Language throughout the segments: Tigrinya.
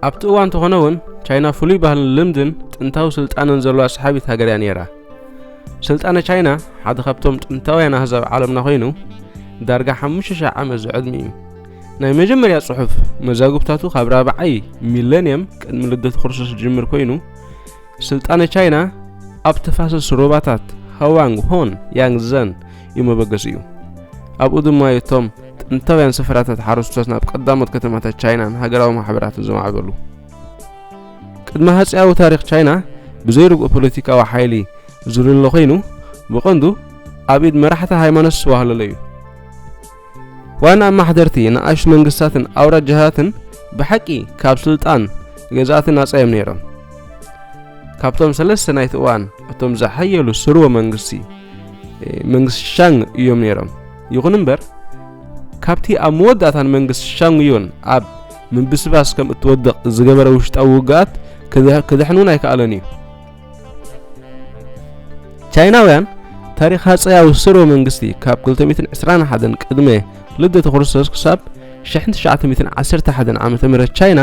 ኣብቲ እዋን እንተኾነ እውን፣ ቻይና ፍሉይ ባህልን ልምድን ጥንታዊ ስልጣነን ዘለዋ ሰሓቢት ሃገር እያ ነይራ። ስልጣነ ቻይና ሓደ ካብቶም ጥንታውያን ኣህዛብ ዓለምና ኮይኑ፣ ዳርጋ ሓሙሽተ ሺሕ ዓመት ዝዕድሚ እዩ። ናይ መጀመርያ ጽሑፍ መዛግብታቱ ካብ ራብዓይ ሚለንየም ቅድሚ ልደት ክርስቶስ ዝጅምር ኮይኑ፣ ስልጣነ ቻይና ኣብ ተፋሰስ ሩባታት ሃዋንግ፣ ሆን፣ ያንግዘን እዩ መበገሲኡ። ኣብኡ ድማ እቶም ጥንታውያን ስፍራታት ሓረስቶት ናብ ቀዳሞት ከተማታት ቻይናን ሃገራዊ ማሕበራትን ዝማዕበሉ። ቅድመ ሃጺያዊ ታሪኽ ቻይና ብዘይ ርጉእ ፖለቲካዊ ሓይሊ ዝልለ ኮይኑ፣ ብቐንዱ ኣብ ኢድ መራሕቲ ሃይማኖት ዝተዋህለለ እዩ። ዋና ኣማሕደርቲ ንኣሽቱ መንግስታትን ኣውራጃታትን ብሓቂ ካብ ስልጣን ገዛእቲ ናጻ እዮም ነይሮም። ካብቶም ሰለስተ ናይቲ እዋን እቶም ዝሓየሉ ስርወ መንግስቲ፣ እ፣ መንግስቲ ሻንግ እዮም ነይሮም። ይኹን እምበር፣ ካብቲ ኣብ መወዳእታ ንመንግስቲ ሻንግ ዩን ኣብ ምብስባስ ከም እትወድቕ ዝገበረ ውሽጣዊ ውግኣት ክደ-፣ ክድሕን እውን ኣይከኣለን እዩ። ቻይናውያን ታሪኽ ሃጸያዊ ስርወ መንግስቲ ካብ ክልተ ሚእትን ዕስራን ሓደን ቅድመ ልደተ ክርስቶስ ክሳብ ሽሕን ትሽዓተ ሚእትን ዓሰርተ ሓደን ዓመተ ምህረት ቻይና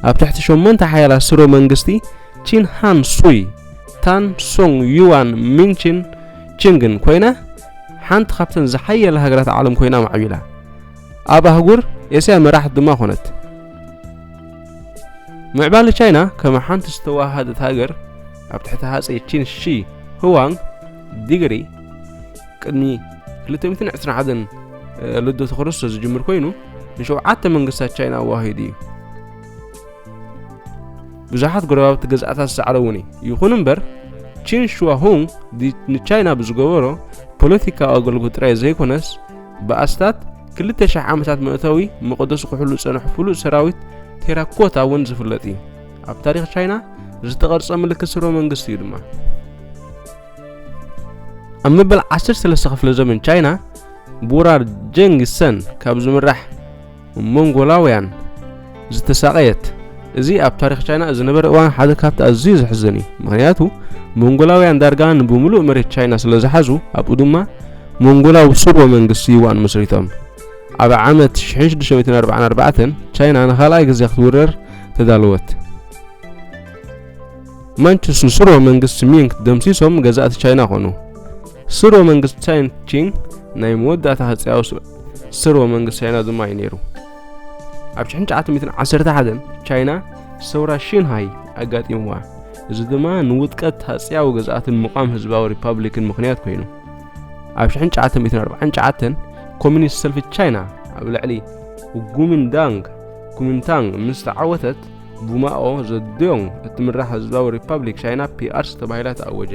ኣብ ትሕቲ ሸሞንተ ሓያላት ስርወ መንግስቲ ቺን ሃን ሱይ፣ ታን ሶንግ ዩዋን ሚንቺን ቺንግን ኮይና፣ ሓንቲ ካብተን ዝሓየላ ሃገራት ዓለም ኮይና ማዕቢላ። ኣብ ኣህጉር ኤስያ መራሕት ድማ ኮነት። ምዕባለ ቻይና ከም ሓንቲ ዝተዋሃደት ሃገር ኣብ ትሕቲ ሃጸይ ቺን ሺ ህዋንግ ዲግሪ ቅድሚ ክልተ ሚእትን ዕስራን ሓደን ልደተ ክርስቶስ ዝጅምር ኮይኑ፣ ንሸውዓተ መንግስታት ቻይና ኣዋሂዱ እዩ። ብዙሓት ጎረባብቲ ገዛእታት ዝሰዕረ እውን እዩ። ይኹን እምበር፣ ቺን ሹዋ ሁንግ ዲ-፣ ንቻይና ብዝገበሮ ፖለቲካዊ ኣገልግሎት ጥራይ ዘይኮነስ፣ ብኣስታት ክልተ ሺሕ ዓመታት መእተዊ መቐደሱ ክሕሉ ዝጸንሑ ፍሉጥ ሰራዊት ቴራኮታ እውን ዝፍለጥ እዩ። ኣብ ታሪኽ ቻይና ዝተቐርጸ ምልክት ስርወ መንግስቲ እዩ ድማ። ኣብ መበል ዓሰርተ ሰለስተ ክፍለ ዘመን ቻይና ብወራር ጀንግ ሰን ካብ ዝምራሕ ሞንጎላውያን ዝተሳቐየት። እዚ ኣብ ታሪኽ ቻይና ዝነበረ እዋን ሓደ ካብቲ ኣዝዩ ዘሕዝን እዩ። ምኽንያቱ ሞንጎላውያን ዳርጋ ንብምሉእ መሬት ቻይና ስለ ዝሓዙ፣ ኣብኡ ድማ ሞንጎላዊ ስርወ መንግስቲ ዩዋን መስሪቶም። ኣብ ዓመት ሽሕን ሽዱሽተ ሚእትን ኣርባዓን ኣርባዕተን ቻይና ንኻልኣይ ግዜ ክትውረር ተዳለወት። ማንቹስ ንስርወ መንግስቲ ሚንግ ደምሲሶም ገዛእቲ ቻይና ኾኑ። ስርወ መንግስቲ ቻይን ቺንግ ናይ መወዳእታ ሃጸያዊ ስ-፣ ስርወ መንግስቲ ቻይና ድማ እዩ ነይሩ። ኣብ ሽሕን ትሽዓተ ሚእትን ዓሰርተ ሓደን ቻይና ሰውራ ሺንሃይ ኣጋጢምዋ። እዚ ድማ ንውድቀት ሃጸያዊ ገዛእትን ምቋም ህዝባዊ ሪፓብሊክን ምኽንያት ኮይኑ። ኣብ ሽሕን ትሽዓተ ሚእትን ኣርባዓን ትሽዓተን ኮሚኒስት ሰልፊ ቻይና ኣብ ልዕሊ ጉሚንዳንግ፣ ጉሚንታንግ ምስ ተዓወተት፣ ብማኦ ዘዶንግ እትምራሕ ህዝባዊ ሪፓብሊክ ቻይና፣ ፒ ኣር ሲ፣ ተባሂላ ተኣወጀ።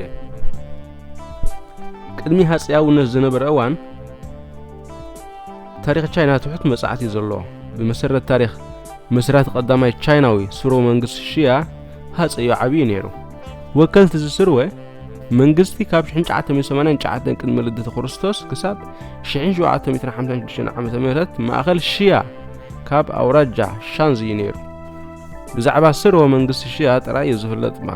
ቅድሚ ሃጸያውነት ዝነበረ እዋን፣ ታሪኽ ቻይና ትሑት መጻዕቲ እዩ ዘለዎ። ብመሰረት ታሪኽ መስራቲ ቀዳማይ ቻይናዊ ስርወ መንግስቲ ሽያ፣ ሃጸዩ ዓብዩ ነይሩ። ወከልቲ እዚ ስርወ መንግስቲ ካብ ሽሕን ትሽዓተ ሚእትን ሰማንያን ትሽዓተን ቅድሚ ልደተ ክርስቶስ ክሳብ ሽሕን ሸውዓተ ሚእትን ሓምሳን ሽዱሽተን ዓመተ ምህረት ማእከል ሽያ ካብ ኣውራጃ ሻንዚ እዩ ነይሩ። ብዛዕባ ስርወ መንግስቲ ሽያ ጥራይ እዩ ዝፍለጥ እባ።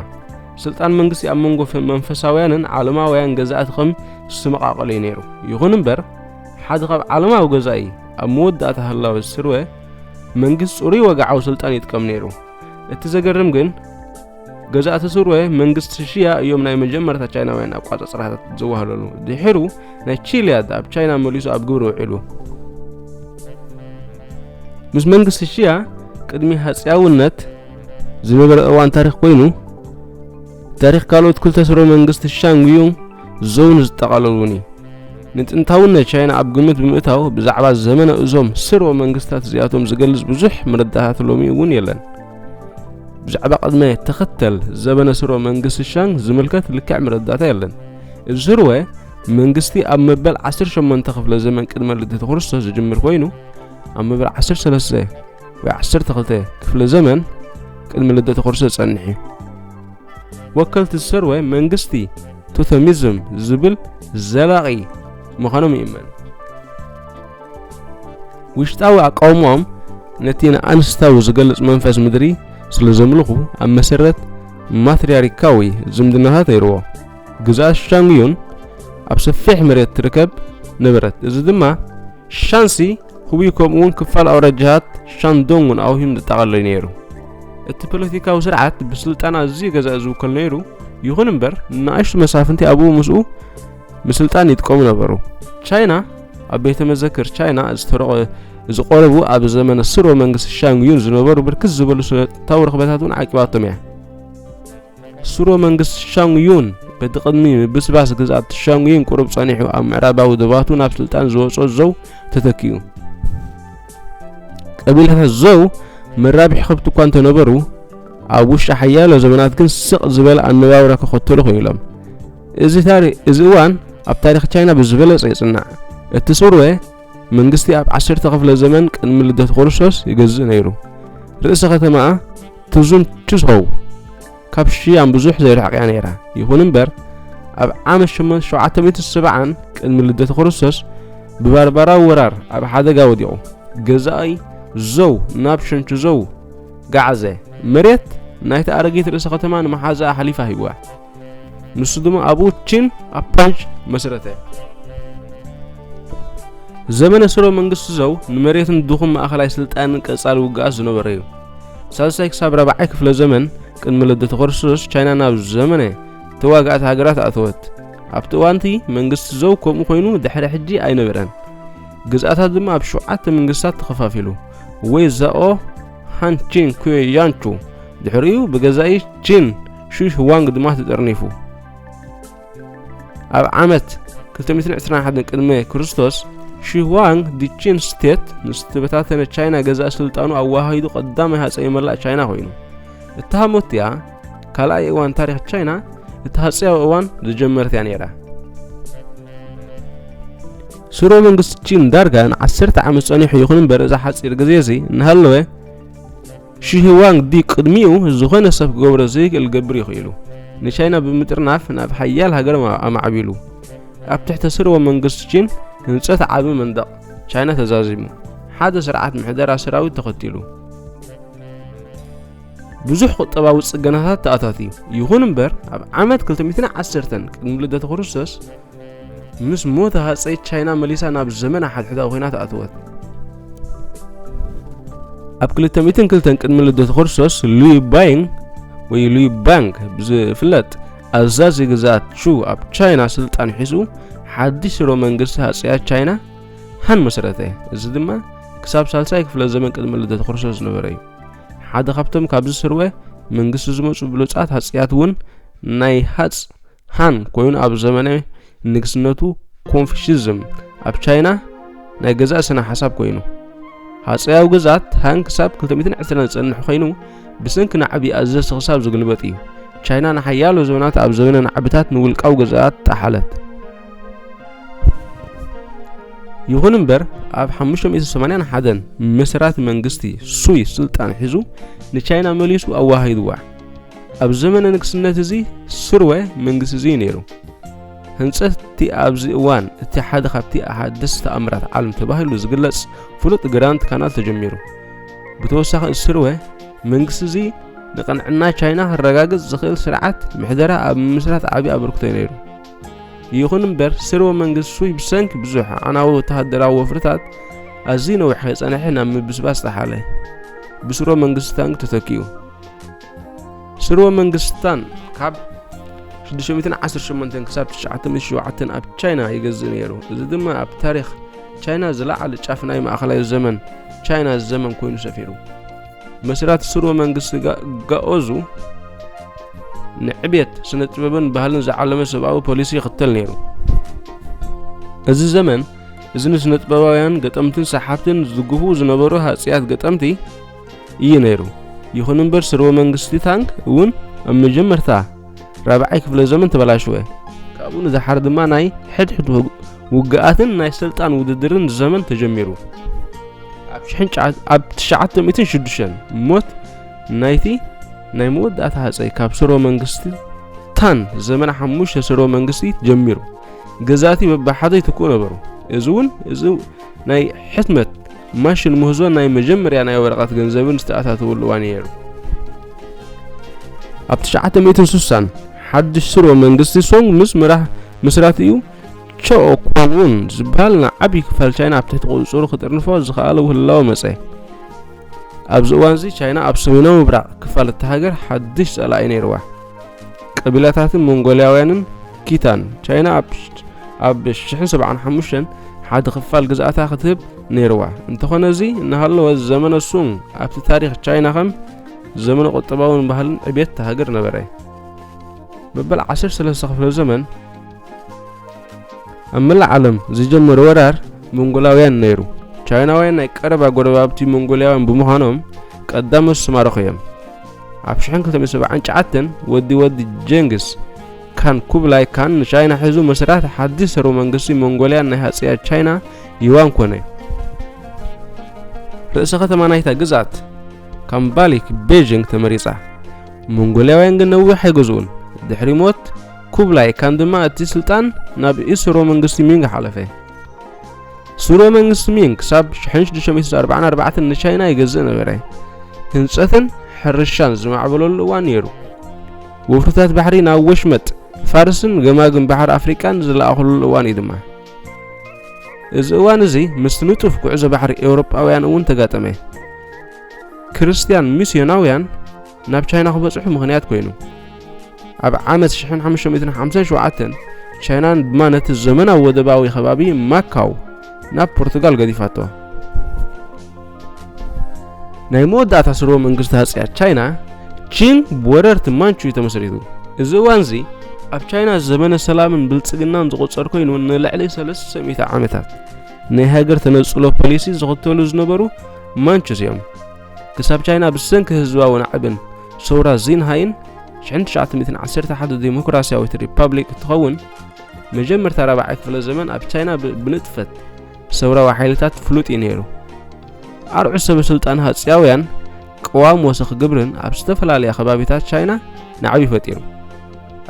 ስልጣን መንግስቲ ኣብ መንጎ ፈ-፣ መንፈሳውያንን ዓለማውያን ገዛእቲ ከም ዝመቓቐል እዩ ነይሩ። ይኹን እምበር፣ ሓደ ካብ ዓለማዊ ገዛኢ ኣብ መወዳእታ ህላወ ስርወ መንግስቲ ጽሩይ ወግዓዊ ስልጣን ይጥቀም ነይሩ። እቲ ዘገርም ግን፣ ገዛእቲ ስርወ መንግስቲ ሽያ እዮም ናይ መጀመርታ ቻይናውያን ኣቋጻጽራታት ዘዋህለሉ። ድሒሩ ናይ ቺልያድ ኣብ ቻይና መሊሱ ኣብ ግብሪ ውዒሉ። ምስ መንግስቲ ሽያ ቅድሚ ሃጸያውነት ዝነበረ እዋን ታሪኽ ኮይኑ፣ ታሪኽ ካልኦት ክልተ ስርወ መንግስቲ ሻንግ ዩንግ ዞውን ዝጠቓለል እውን እዩ። ንጥንታውነት ቻይና ኣብ ግምት ብምእታው፣ ብዛዕባ ዘመነ እዞም ስርወ መንግስታት እዚኣቶም ዝገልጽ ብዙሕ መረዳእታ ሎሚ እውን የለን። ብዛዕባ ቅድመ ተኸተል ዘበነ ስርወ መንግስቲ ሻንግ ዝምልከት ልክዕ መረዳእታ የለን። እዚ ስርወ መንግስቲ ኣብ መበል ዓሰርተ ሸሞንተ ክፍለ ዘመን ቅድመ ልደተ ክርስቶስ ዝጅምር ኮይኑ፣ ኣብ መበል ዓሰርተ ሰለስተ ወይ ዓሰርተ ክልተ ክፍለ ዘመን ቅድሚ ልደተ ክርስቶስ ዝጸንሕ እዩ። ወከልቲ ዝሰርወ መንግስቲ ቶተሚዝም ዝብል ዘላቒ ምዃኖም ይእመን። ውሽጣዊ ኣቃውሞኦም ነቲ ንኣንስታዊ ዝገልጽ መንፈስ ምድሪ ስለ ዘምልኹ፣ ኣብ መሰረት ማትሪያርካዊ ዝምድናታት ነይርዎ። ግዝኣት ሻንግዩን ኣብ ሰፊሕ መሬት ትርከብ ነበረት። እዚ ድማ ሻንሲ፣ ሁቢ፣ ከምኡውን ክፋል ኣውራጃታት ሻንዶንግን ኣውሂም ዘጠቓልል ነይሩ። እቲ ፖለቲካዊ ስርዓት ብስልጣን ኣዝዩ ገዛኢ ዝውከል ነይሩ። ይኹን እምበር፣ ንኣሽቱ መሳፍንቲ ኣብኡ ምስኡ ምስልጣን ይጥቀሙ ነበሩ። ቻይና፣ ኣብ ቤተ መዘክር ቻይና ዝተረቐ-፣ ዝቐረቡ ኣብ ዘመነ ስርወ መንግስቲ ሻንግ ዩን ዝነበሩ ብርክት ዝበሉ ስነጥንታዊ ረኽበታት እውን ዓቂባቶም እያ። ስርወ መንግስቲ ሻንግ ዩን በቲ ቅድሚ ምብስባስ ግዝኣት ሻንግ ዩን ቁሩብ ጸኒሑ ኣብ ምዕራባዊ ዶባቱ ናብ ስልጣን ዝወጾ ዘው ተተኪኡ። ቀቢላታት ዘው መራብሒ ከብቲ እኳ እንተነበሩ፣ ኣብ ውሽጢ ሓያሎ ዘመናት ግን ስቕ ዝበለ ኣነባብራ ክኸተሉ ክኢሎም። እዚ ታሪ-፣ እዚ እዋን ኣብ ታሪኽ ቻይና ብዝበለጸ ይጽናዕ። እቲ ስርወ መንግስቲ ኣብ ዓሰርተ ክፍለ ዘመን ቅድሚ ልደት ክርስቶስ ይገዝእ ነይሩ። ርእሰ ከተማኣ ትዙን ቹስሆው ካብ ሽያን ብዙሕ ዘይርሕቕ እያ ነይራ። ይኹን እምበር፣ ኣብ ዓመት ሸሞንተ ሸውዓተ ሚእቲ ሰብዓን ቅድሚ ልደት ክርስቶስ ብባርባራዊ ወራር ኣብ ሓደጋ ወዲቑ። ገዛኢ ዘው ናብ ሸንቹዘው ገዓዘ። መሬት ናይቲ ኣረጊት ርእሰ ከተማ ንመሓዛኣ ሓሊፋ ሂብዋ። ንሱ ድማ ኣብኡ ቺን ኣፓንጅ መስረተ። ዘመነ ስርወ መንግስቲ ዘው ንመሬትን ድኹም ማእኸላይ ስልጣንን ቀጻሊ ውግኣት ዝነበረ እዩ። ሳልሳይ ክሳብ ራብዓይ ክፍለ ዘመን ቅድሚ ልደተ ክርስቶስ ቻይና ናብ ዘመነ ተዋጋእቲ ሃገራት ኣተወት። ኣብቲ እዋንቲ መንግስቲ ዘው ከምኡ ኮይኑ ድሕሪ ሕጂ ኣይነበረን። ግዝኣታት ድማ ኣብ ሸውዓተ መንግስታት ተኸፋፊሉ። ወይ ዛኦ፣ ሃን፣ ቺን፣ ኩዌ፣ ያንቹ። ድሕሪኡ ብገዛኢ ቺን ሺ ሁዋንግ ድማ ተጠርኒፉ። ኣብ ዓመት ክልተ ሚእትን ዕስራን ሓደን ቅድመ ክርስቶስ፣ ሺ ሁዋንግ ዲ ቺን ስቴት ንዝተበታተነ ቻይና ገዛኢ ስልጣኑ ኣዋሃሂዱ ቀዳማይ ሃጸይ መላእ ቻይና ኮይኑ። እታ ሃሞት እቲኣ ካልኣይ እዋን ታሪኽ ቻይና፣ እቲ ሃጸያዊ እዋን ዝጀመረት እያ ነይራ። ስርወ መንግስቲ ቺን ዳርጋ ንዓሰርተ ዓመት ጸኒሑ ይኹን እምበር፣ እዚ ሓጺር ግዜ እዚ እናሃለወ፣ ሺ ሁዋንግ ዲ ቅድሚኡ ዝኾነ ሰብ ክገብሮ ዘይክእል ክገብር ይኽእሉ። ንቻይና ብምጥርናፍ ናብ ሓያል ሃገር ኣማ-፣ ኣማዕቢሉ። ኣብ ትሕቲ ስርወ መንግስቲ ቺን ህንጸት ዓቢ መንደቕ ቻይና ተዛዚሙ። ሓደ ስርዓት ምሕደራ ሰራዊት ተኸቲሉ። ብዙሕ ቁጠባዊ ጽገናታት ተኣታትዩ። ይኹን እምበር፣ ኣብ ዓመት ክልተ ሚእትን ዓሰርተን ቅድሚ ልደተ ክርስቶስ፣ ምስ ሞተ ሃጸይ ቻይና መሊሳ ናብ ዘመነ ሓድሕዳዊ ኲናት ኣተወት። ኣብ ክልተ ሚእትን ክልተን ቅድሚ ልደተ ክርስቶስ፣ ሉይ ባይንግ ወይ ሉይ ባንግ ብዝፍለጥ ኣዛዚ ግዝኣት ቹ ኣብ ቻይና ስልጣን ሒዙ፣ ሓድሽ ስርወ መንግስቲ ሃጸያት ቻይና ሃን መሰረተ። እዚ ድማ ክሳብ ሳልሳይ ክፍለ ዘመን ቅድሚ ልደተ ክርስቶስ ዝነበረ እዩ። ሓደ ካብቶም ካብዚ ስርወ መንግስቲ ዝመጹ ብሉጻት ሃጸያት እውን ናይ ሃጽ ሃን ኮይኑ፣ ኣብ ዘመነ ንግስነቱ ኮንፊሽዝም ኣብ ቻይና ናይ ገዛእ ስነ ሓሳብ ኮይኑ። ሃጸያዊ ግዝኣት ሃን ክሳብ ክልተ ሚእትን ዕስራን ዝጸንሕ ኮይኑ፣ ብሰንኪ ናዕቢ ኣዘዝቲ ክሳብ ዝግልበጥ እዩ። ቻይና ንሓያሎ ዘመናት ኣብ ዘመነ ናዕብታት ንውልቃዊ ግዝኣት ጠሓለት። ይኹን እምበር፣ ኣብ ሓሙሽተ ሚእትን ሰማንያን ሓደን መስራቲ መንግስቲ ሱይ ስልጣን ሒዙ ንቻይና መሊሱ ኣዋሂድዋ። ኣብ ዘመነ ንግስነት እዚ ስርወ መንግስቲ እዚ ነይሩ። ህንጸት እቲ ኣብዚ እዋን እቲ ሓደ ካብቲ ኣሓደስቲ ተኣምራት ዓለም ተባሂሉ ዝግለጽ ፍሉጥ ግራንድ ካናል ተጀሚሩ። ብተወሳኺ፣ ስርወ መንግስቲ እዚ ንቕንዕና ቻይና ከረጋግጽ ዝኽእል ስርዓት ምሕደራ ኣብ ምምስራት ዓቢ ኣበርክቶ ነይሩ። ይኹን እምበር፣ ስርወ መንግስቲ ሱይ ብሰንኪ ብዙሕ ኣዕናዊ ወተሃደራዊ ወፍርታት ኣዝዩ ነዊሕ ከይጸንሐ ናብ ምብስባስ ጠሓለ። ብስርወ መንግስቲ ታንግ ተተኪኡ። ስርወ መንግስቲ ታን ካብ ሽዱሽተ ሚእትን ዓሰርተ ሸሞንተን ክሳብ ትሽዓተ ሚእቲ ሸውዓተን ኣብ ቻይና ይገዝእ ነይሩ። እዚ ድማ ኣብ ታሪኽ ቻይና ዝለዓለ ጫፍ ናይ ማእኸላይ ዘመን ቻይና ዘመን ኮይኑ ሰፊሩ። መስራቲ ስርወ መንግስቲ ጋ-፣ ጋኦዙ ንዕቤት ስነ ጥበብን ባህልን ዝዓለመ ሰብኣዊ ፖሊሲ ይኽተል ነይሩ። እዚ ዘመን እዚ ንስነ ጥበባውያን ገጠምትን ሰሓብትን ዝድግፉ ዝነበሩ ሃጸያት ገጠምቲ እዩ ነይሩ። ይኹን እምበር፣ ስርወ መንግስቲ ታንግ እውን ኣብ መጀመርታ ራብዓይ ክፍለ ዘመን ተበላሸወ። ካብኡ ንደሓር ድማ ናይ ሕድሕድ ውግ-፣ ውግኣትን ናይ ስልጣን ውድድርን ዘመን ተጀሚሩ። ኣብ ሽሕን ጨዓ-፣ ኣብ ትሽዓተ ሚእትን ሽዱሽተን ሞት ናይቲ ናይ መወዳእታ ሃጸይ ካብ ስርወ መንግስቲ ታን ዘመነ ሓሙሽተ ስርወ መንግስቲ ጀሚሩ። ገዛእቲ በብሓደ ይትክኡ ነበሩ። እዚ እውን፣ እዚ ናይ ሕትመት ማሽን ምህዞን ናይ መጀመርያ ናይ ወረቐት ገንዘብን ዝተኣታተወሉ እዋን ነይሩ። ኣብ ትሽዓተ ሚእትን ስሳን ሓድሽ ስርወ መንግስቲ ሶንግ ምስ ምራሕ-፣ ምስራትኡ ቸኦ ኮንውን ዝበሃል ንዓቢ ክፋል ቻይና ኣብ ትሕቲ ቁጽጽሩ ክጥርንፎ ዝኸኣለ ህላወ መጸ። ኣብዚ እዋን እዚ ቻይና ኣብ ሰሜናዊ ምብራቕ ክፋል እታ ሃገር ሓድሽ ጸላኢ ነይርዋ። ቀቢላታትን ሞንጎልያውያንን ኪታን። ቻይና ኣብ ሽ-፣ ኣብ ሽሕን ሰብዓን ሓሙሽተን ሓደ ክፋል ግዝኣታ ክትህብ ነይርዋ። እንተኾነ እዚ እናሃለወ ዘመነ ሱንግ ኣብቲ ታሪኽ ቻይና ከም ዘመነ ቁጠባውን ባህልን ዕብየት እታ ሃገር ነበረ። መበል ዓሰርተ ሰለስተ ክፍለ ዘመን ኣብ መላእ ዓለም ዝጀመረ ወራር ሞንጎላውያን ነይሩ። ቻይናውያን ናይ ቀረባ ጎረባብቲ ሞንጎልያውያን ብምዃኖም ቀዳሞት ዝተማረኹ እዮም። ኣብ ሽሕን ክልተ ሚእትን ሰብዓን ትሽዓተን ወዲ ወዲ ጀንግስ ካን ኩብላይ ካን ንቻይና ሒዙ መስራት ሓድሽ ስርወ መንግስቲ ሞንጎልያን ናይ ሃጸያት ቻይና ዩዋን ኮነ። ርእሰ ከተማ ናይታ ግዝኣት ካምባሊክ ቤጂንግ ተመሪጻ። ሞንጎልያውያን ግን ነዊሕ ኣይገዝኡን። ድሕሪ ሞት ኩብላይ ካን ድማ እቲ ስልጣን ናብ ኢድ ስርወ መንግስቲ ሚንግ ሓለፈ። ስርወ መንግስቲ ሚንግ ክሳብ ሽሕን ሽዱሽተ ሚእትን ኣርባዓን ኣርባዕተን ንቻይና ይገዝእ ነበረ። ህንጸትን ሕርሻን ዝማዕበለሉ እዋን ነይሩ። ወፍርታት ባሕሪ ናብ ወሽመጥ ፋርስን ገማግም ባሕሪ ኣፍሪቃን ዝለኣኹሉ እዋን እዩ ድማ። እዚ እዋን እዚ ምስቲ ንጡፍ ጉዕዞ ባሕሪ ኤውሮጳውያን እውን ተጋጠመ። ክርስትያን ሚስዮናውያን ናብ ቻይና ክበጽሑ ምኽንያት ኮይኑ። ኣብ ዓመት ሽሕን ሓሙሽተ ሚእትን ሓምሳን ሸውዓተን ቻይና ድማ ነቲ ዘመናዊ ወደባዊ ከባቢ ማካው ናብ ፖርቱጋል ገዲፋቶ። ናይ መወዳእታ ስርወ መንግስቲ ሃጸያት ቻይና ቺንግ ብወረርቲ ማንቹ እዩ ተመስሪቱ። እዚ እዋን እዚ ኣብ ቻይና ዘመነ ሰላምን ብልጽግናን ዝቑጸር ኮይኑ ንልዕሊ ሰለስተ ሚእቲ ዓመታት ናይ ሃገር ተነጽሎ ፖሊሲ ዝኽተሉ ዝነበሩ ማንቹስ እዮም። ክሳብ ቻይና ብሰንኪ ህዝባዊ ናዕብን ሰውራ ዚንሃይን ሽሕን ትሽዓተ ሚእትን ዓሰርተ ሓደ ዴሞክራሲያዊት ሪፓብሊክ እትኸውን መጀመርታ ራብዓይ ክፍለ ዘመን ኣብ ቻይና ብ-፣ ብንጥፈት ሰውራዊ ሓይልታት ፍሉጥ እዩ ነይሩ። ኣርዑ ሰበ ስልጣን ሃጽያውያን ቅዋም ወሰኽ ግብርን ኣብ ዝተፈላለያ ከባቢታት ቻይና ናዕቢ ፈጢሩ።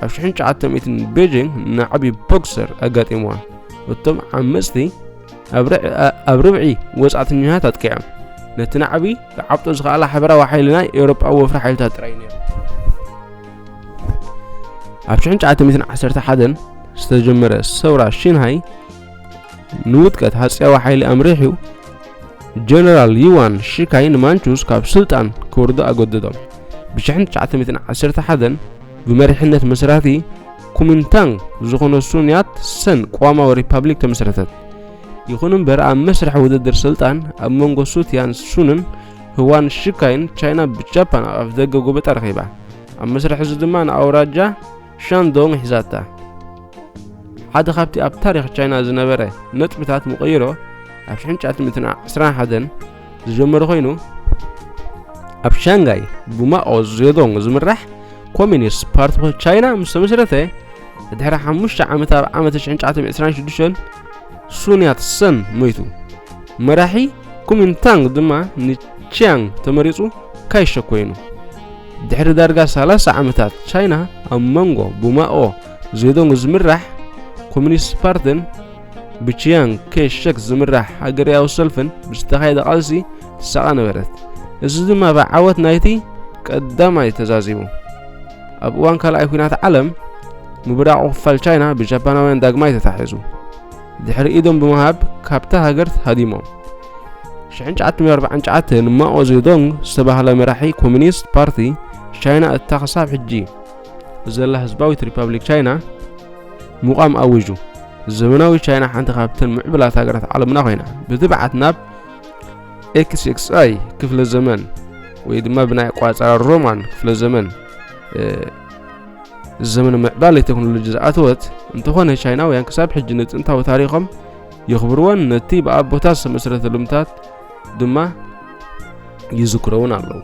ኣብ ሽሕን ትሽዓተ ሚእትን ቤጂንግ ናዕቢ ቦክሰር ኣጋጢምዋ። እቶም ዓመጽቲ ኣብ ርዕ-፣ ኣ-፣ ኣብ ርብዒ ወጻእተኛታት ኣጥቂዖም። ነቲ ናዕቢ ክዓብጦ ዝኸኣላ ሓበራዊ ሓይሊ ናይ ኤውሮጳዊ ወፍሪ ሓይልታት ጥራይ ነይሩ። ኣብ ሽሕን ትሽዓተ ሚእትን ዓሰርተ ሓደን ዝተጀመረ ሰውራ ሺንሃይ ንውድቀት ሃጽያዊ ሓይሊ ኣምሪሑ፣ ጀነራል ዩዋን ሺካይ ንማንቹስ ካብ ስልጣን ክወርዱ ኣገደዶም። ብሽሕን ትሽዓተ ሚእትን ዓሰርተ ሓደን ብመሪሕነት መስራቲ ኩሚንታንግ ዝኾነ ሱን ያት ሰን ቅዋማዊ ሪፓብሊክ ተመስረተት። ይኹን እምበር ኣብ መስርሕ ውድድር ስልጣን ኣብ መንጎ ሱት ያን ሱንን ህዋን ሺካይን ቻይና ብጃፓን ኣብ ኣፍደገ ጎበጣ ረኺባ። ኣብ መስርሕ እዚ ድማ ንኣውራጃ ሻንዶንግ ሒዛታ። ሓደ ካብቲ ኣብ ታሪኽ ቻይና ዝነበረ ነጥብታት ምቕይሮ ኣብ ሽሕን ትሽዓተ ሚእትን ዕስራን ሓደን ዝጀመረ ኮይኑ፣ ኣብ ሻንጋይ ብማኦ ዜዶንግ ዝምራሕ ኮሚኒስት ፓርቲ ቻይና ምስ ተመስረተ፣ ድሕሪ ሓሙሽተ ዓመት ኣብ ዓመት ሽሕን ትሽዓተ ሚእትን ዕስራን ሽዱሽተን ሱን ያት ሰን ሞይቱ። መራሒ ኩሚንታንግ ድማ ንቺያንግ ተመሪጹ ካይሸክ ኮይኑ። ድሕሪ ዳርጋ ሰላሳ ዓመታት ቻይና ኣብ መንጎ ብማኦ ዜዶንግ ዝምራሕ ኮሚኒስት ፓርትን ብቺያንግ ኬ ሸክ ዝምራሕ ሃገራዊ ሰልፍን ብዝተኻየደ ቃልሲ ትሳቐ ነበረት። እዚ ድማ ብዓወት ናይቲ ቀዳማይ ተዛዚሙ። ኣብ እዋን ካልኣይ ኲናት ዓለም ምብራቑ ክፋል ቻይና ብጃፓናውያን ዳግማይ ተታሒዙ። ድሕሪ ኢዶም ብምሃብ ካብታ ሃገር ሃዲሞም። ሽሕን ትሽዓተ ሚእትን ኣርባዓን ትሽዓተን ማኦ ዜዶንግ ዝተባህለ መራሒ ኮሚኒስት ፓርቲ ቻይና እታ ክሳብ ሕጂ ዘላ ህዝባዊት ሪፓብሊክ ቻይና ምቋም ኣዊጁ። ዘመናዊ ቻይና ሓንቲ ካብተን ምዕቡላት ሃገራት ዓለምና ኮይና ብትብዓት ናብ ኤክስ ኤክስ ኣይ ክፍለ ዘመን ወይ ድማ ብናይ ኣቋጻራ ሮማን ክፍለ ዘመን፣ እ፣ ዘመን ምዕባለ ቴክኖሎጂ ዝኣተወት እንተኾነ ቻይናውያን ክሳብ ሕጂ ንጥንታዊ ታሪኾም የኽብርዎን ነቲ ብኣቦታት ዝተመስረተ ልምታት ድማ ይዝክረውን ኣለዉ።